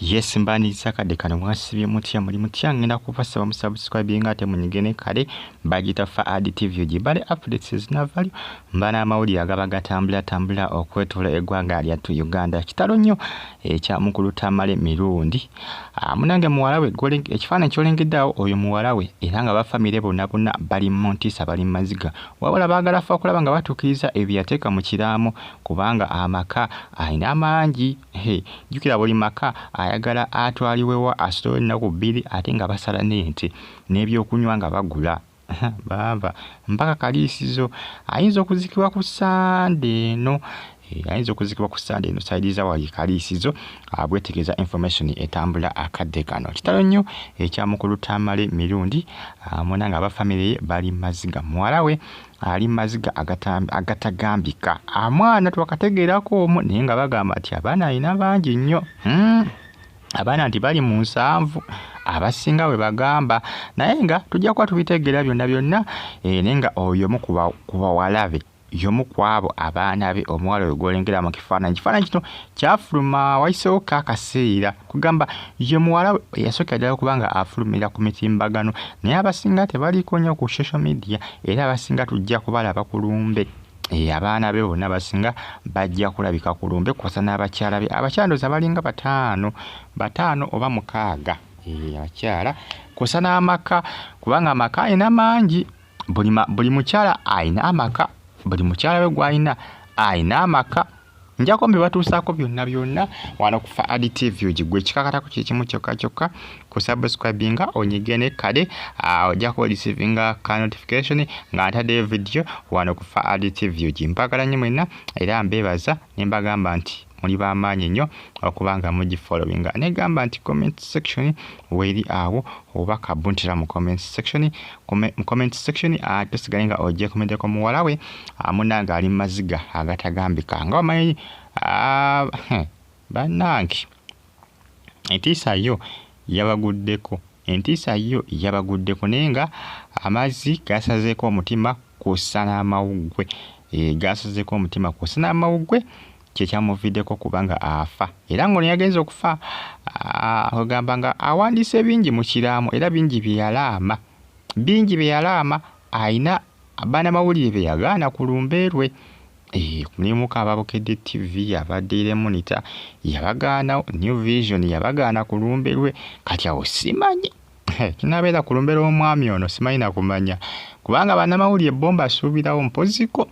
Yes, mbaniriza akadde kano. Mwasibye mutya? Muli mutya? Ngenda kubasaba musubscribinga ate munyige kale. Bagita Faad TV gibale updates ezina value, mba n'amawulire agaba gatambula tambula okwetoola eggwanga lyattu Uganda. Kitalo nnyo ekya mukulu Tamale Mirundi, munange muwala we, ekifaananyi ky'olengedde awo, oyo muwala we, era nga bafamire bonna bonna bali mu ntiisa, bali mu maziga, wabula baagala fa okulaba nga batuukiriza ebyo yateeka mu kiraamo, kubanga amaka alina amangi. Jjukira buli maka ayagala atwalibwewa asulewo ennaku 2, ate nga basala n'ente n'ebyokunywa nga bagula baava mpaka Kaliisizo. Ayinza okuzikibwa ku Sande eno, ayinza okuzikibwa ku Sande eno side za wali Kaliisizo, bwetegeeza information etambula akadde kano. Kitalo nnyo ekya mukulu Tamale Mirundi, muna nga abafamire ye bali maziga, muwala we ali maziga agatagambika. Amwana twakategeerako omu, naye nga bagamba nti abaana alina bangi nnyo, abaana nti bali mu 70 abasinga bwe bagamba, naye nga tujja kuba tubitegeera byonna byonna. Naye nga oyo omu ku bawala be, y'omu ku abo abaana be, omuwala oyo gw'olengera mu kifaananyi. Ekifaananyi kino kyafuluma wayiseewo ko akaseera, kugamba ye muwala we eyasookera ddala okuba nga afulumira ku mitimbagano, naye abasinga tebaliiko nnyo ku social media, era abasinga tujja kubalaba ku lumbe. Abaana be bonna abasinga bajja kulabika ku lumbe, kw'ossa n'abakyala be. Abakyala ndowooza balinga 5, 5 oba 6, abakyala kw'ossa n'amaka, kubanga amaka alina mangi. Buli mukyala alina amaka, buli mukyala we gw'alina alina amaka. Njako mbibatuusaako byonna byonna wano ku Faad TV. Gwe ekikakatako kye kimu kyokka kyokka, ku subscribinga onyige ne kale, ojja kuba receivinga ka notification nga ntaddeyo video wano ku Faad TV. Mpagala nnyo mwenna, era mbeebaza ne mbagamba nti muli b'amaanyi nnyo okuba nga mugifollowinga. Negamba nti comment section weeri awo, oba kabuntira mu comment section, mu comment section ate osigale nga ojja komenteko muwala we, munange ali mu maziga agatagambika. Nga wamanyi, bannange, entiisa yo yabaguddeko, entiisa yo yabaguddeko, naye nga amazzi gasazeeko omutima kw'ossa n'amawuggwe, gasazeeko omutima kw'ossa n'amawuggwe, kyekyamuviiddeko kubanga afa. Era ng'ono yagenze okufa, ogamba nga awandiise bingi mu kiraamo, era bingi bye yalaama, bingi bye yalaama. Alina bannamawulire be yagaana ku lumbe lwe, mulimuko aba Bukedde TV, aba Daily Monitor yabagaana, New Vision yabagaana ku lumbe lwe. Kati awo simanyi kinaabeera ku lumbe lw'omwami ono, simanyi nakumanya, kubanga bannamawulire bo mbasuubirawo mpoziko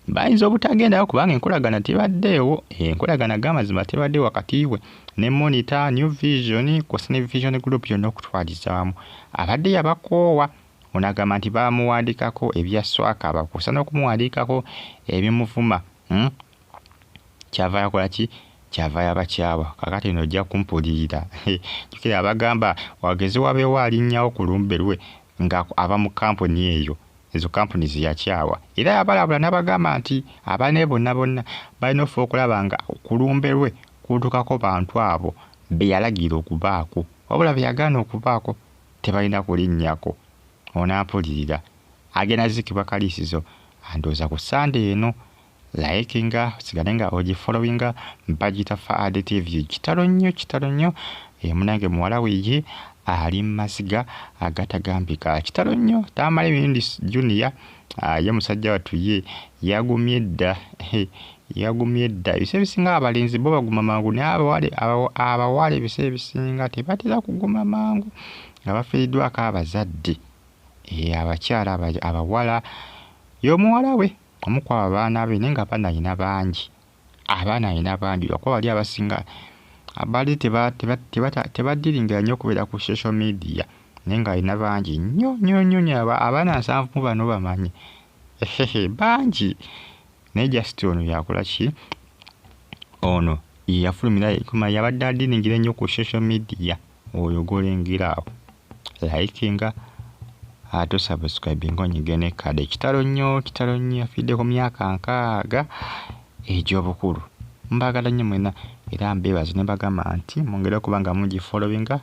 bayinza obutagendayo, kubanga enkolagana tebaddeewo, enkolagana g'amazima tebaddeewo wakati we ne Monitor, New Vision kw'ossa ne Vision Group yonna okutwaliza wamu. Abadde yabakoowa. Ono agamba nti bamuwandiikako ebya swakaba kw'ossa n'okumuwandiikako ebimuvuma, Kyava yakola ki? Kyava yabakyawa. Kaakati eno ojja kumpulirira. Jjukira abagamba wageze wabeewo alinnyawo ku lumbe lwe nga ava mu kampuni eyo, ezo kampuni ze yakyawa. Era yabalabula n'abagamba nti abaana be bonna bonna balina okufa okulaba nga ku lumbe lwe kutuukako bantu abo be yalagira okubaako, wabula be yagaana okubaako tebalina kulinnyako. Onampulirira. Agenda ziikibwa Kaliisizo andowooza ku Sande eno. Likinga, osigale nga ogifollowinga, bagiyita Faad TV. Kitalo nnyo, kitalo nnyo. Munange muwala we ye ali mu maziga agatagambika. Kitalo nnyo. Tamale Mirundi Junior ye musajja wattu ye yagumye dda, yagumye dda. Ebiseera ebisinga abalenzi bo baguma mangu, naye abawala ebiseera ebisinga tebatera kuguma mangu nga bafiiriddwako abazadde. Abakyala abawala, y'omuwala we omu ku abo abaana be, naye nga abaana alina bangi, abaana alina bangi, lwakuba bali abasinga bali tebaddiringira nnyo okubeera ku social media, naye nga alina bangi nnyo nnyo nnyo nnyo. Abaana 70 mu bano bamanyi bangi, naye just ono yakola ki? Ono yafulumira yabadde adiringira ennyo ku social media, oyo gw'olengera awo. Likinga ate osubscribinga onyige ne kade. Kitalo nnyo, kitalo nnyo. Yafiiridde ku myaka 60 egy'obukulu. Mbaagala nnyo mwenna, era mbeebaza ne mbagamba nti mwongere okuba nga mugifollowinga,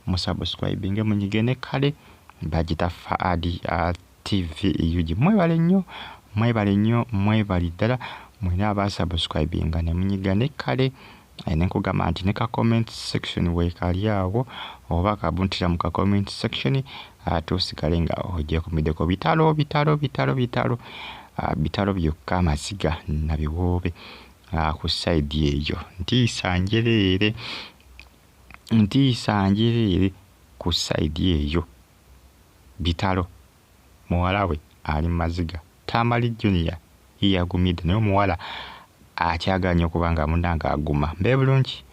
musubscribinge, munyige ne kale. Bagita Faad TV UG. Mwebale nnyo, mwebale nnyo, mwebale ddala mwenna abasubscribinga ne munyiga ne kale. Ne nkugamba nti ne ka comment section weekali awo, oba kabuntira mu ka comment section, ate osigale nga ogyekumiddeko. Bitalo, bitalo, bitalo, bitalo, bitalo byokka, amaziga na biwoobe ku side eyo. Ntiisa njereere, ntiisa njereere ku side eyo. Bitalo, muwala we ali mu maziga. Tamale Junior ye yagumidde, naye omuwala akyaganye okuba nga munnange aguma. Mbe bulungi.